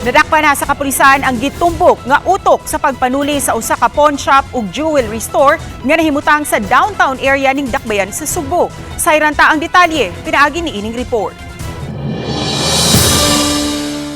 Nadakpan na sa kapulisan ang gitumbok nga utok sa pagpanuli sa usa ka pawn shop ug jewelry store nga nahimutang sa downtown area ning Dakbayan sa Sugbo. Sayran ta ang detalye pinaagi ni ining report.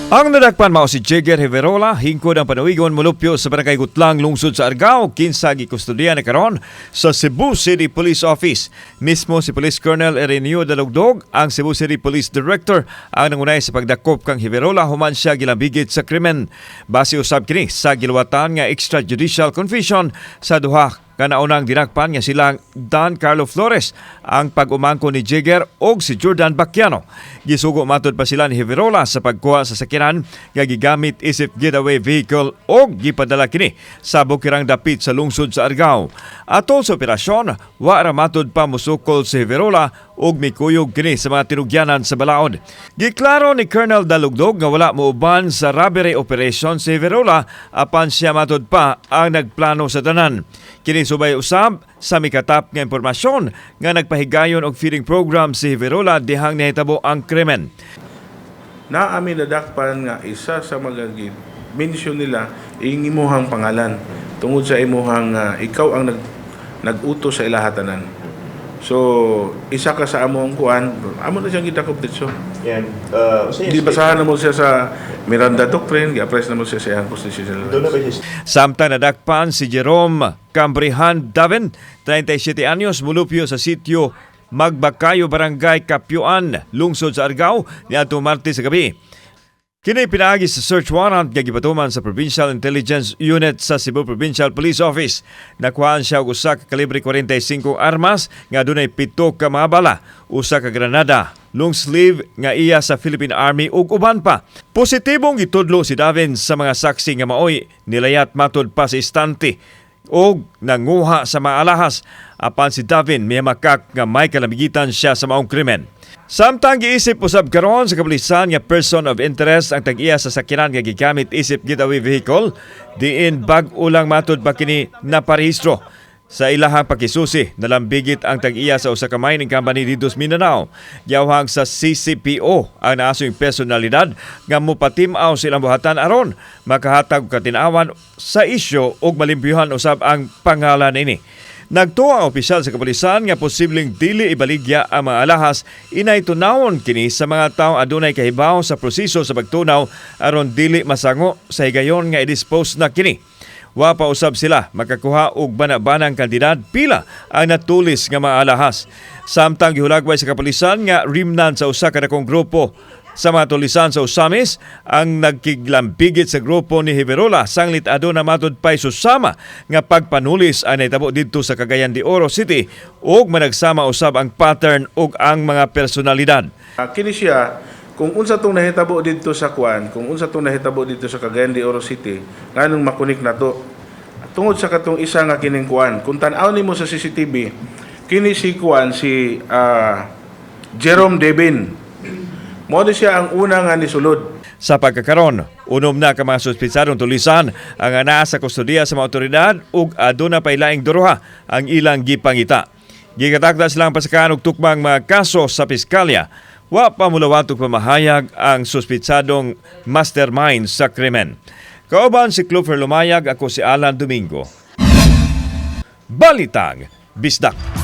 Ang nadakpan mao si Jigger Riverola, hingkod ang panawigon, mulupyo sa Barangay Gutlang, lungsod sa Argao, kinsa gikustodiya na karon sa Cebu City Police Office. Mismo si Police Colonel Ireneo Dalugdog, ang Cebu City Police Director, ang nangunay sa pagdakop kang Riverola human siya gilambigit sa krimen. Base usab kini sa giluwatan nga extrajudicial confession sa duha kanaunang dinakpan nga silang Dan Carlo Flores, ang pag-umangko ni Jigger, og si Jordan Bacchiano. Gisugo matod pa sila ni Riverola sa pagkuha sa sakyanan nga gigamit isip getaway vehicle og gipadala kini sa bukirang dapit sa lungsod sa Argao. Atol sa operasyon, wa ra matod pa musukol si Riverola og mikuyog kini sa mga tinugyanan sa balaod. Giklaro ni Colonel Dalugdog nga wala muuban sa robbery operation si Riverola, apan siya matod pa ang nagplano sa tanan. Kini subay usab sa mikatap nga impormasyon nga nagpahigayon og feeding program si Riverola dihang nahitabo ang krimen. Naa mi nadakpan nga isa sa mga mention nila ing imuhang pangalan tungod sa imuhang ikaw ang nag-utos sa ilahatanan. So, isa ka sa among kuan, amo na siyang gidakop dito. And usa Di basahan na mo siya sa Miranda Doctrine, gi-apply na mo siya sa iyang constitutional Doon na rights. ba siya Samtang nadakpan si Jerome Cambrihan Davin, 37 anyos, mulupyo sa sitio Magbakayo, Barangay Kapyuan, lungsod sa Argao, niadtong Martes sa gabi. Kini pinaagi sa search warrant nga gipatuman sa Provincial Intelligence Unit sa Cebu Provincial Police Office. Nakuhaan siya og usa ka kalibre 45 armas nga adunay 7 ka mga bala, usa ka granada, long sleeve nga iya sa Philippine Army ug uban pa. Positibong gitudlo si Davin sa mga saksi nga maoy nilayat matod pa sa istante og nanguha sa mga alahas, apan si Davin mihamakak nga may kalamigitan siya sa maong krimen. Samtang giisip usab karon sa kapulisan nga person of interest ang tag-iya sa sakyanan nga gigamit isip getaway vehicle, diin bag-o lang matud pa kini naparehistro. Sa ilahang pakisusi, nalambigit ang tag-iya sa usa ka mining company didto sa Mindanao. Giyawhag sa CCPO ang naasong personalidad nga mopatim-aw sa ilang buhatan aron makahatag og katinawan sa isyu ug malimpyuhan usab ang pangalan ini. Nagtuo ang opisyal sa kapulisan nga posibleng dili ibaligya ang mga alahas, inay tunawon kini sa mga taong adunay kahibaw sa proseso sa pagtunaw aron dili masango sa higayon nga i-dispose na kini. Wa pa usab sila makakuha og bana-banang kantidad pila ang natulis nga mga alahas. Samtang gihulagway sa kapulisan nga remnant sa usa ka dakong grupo sa mga tulisan sa Ozamiz ang nagkiglambigit sa grupo ni Hiverola, sanglit aduna matud pay susama nga pagpanulis ang nahitabo didto sa Cagayan de Oro City ug managsama usab ang pattern ug ang mga personalidad. Kini siya, kung unsa tong nahitabo didto sa kuan, kung unsa tong nahitabo didto sa Cagayan de Oro City, nganong makunik na to? Tungod sa katong isa nga kining kuan, kung tan-aw nimo sa CCTV, kini si kuan, si Jerome Devin. Mao ni siya ang una nga nisulod. Sa pagkakaron, 6 na ka mga suspitsadong tulisan ang anaa sa kustodiya sa mga otoridad ug aduna pay laing duruha ang ilang gipangita. Gikatakda silang pasakaan og tukmang mga kaso sa piskalya. Wa pa mulawat og pamahayag ang suspitsadong mastermind sa krimen. Kauban si Clover Lumayag, ako si Alan Domingo. Balitang Bisdak.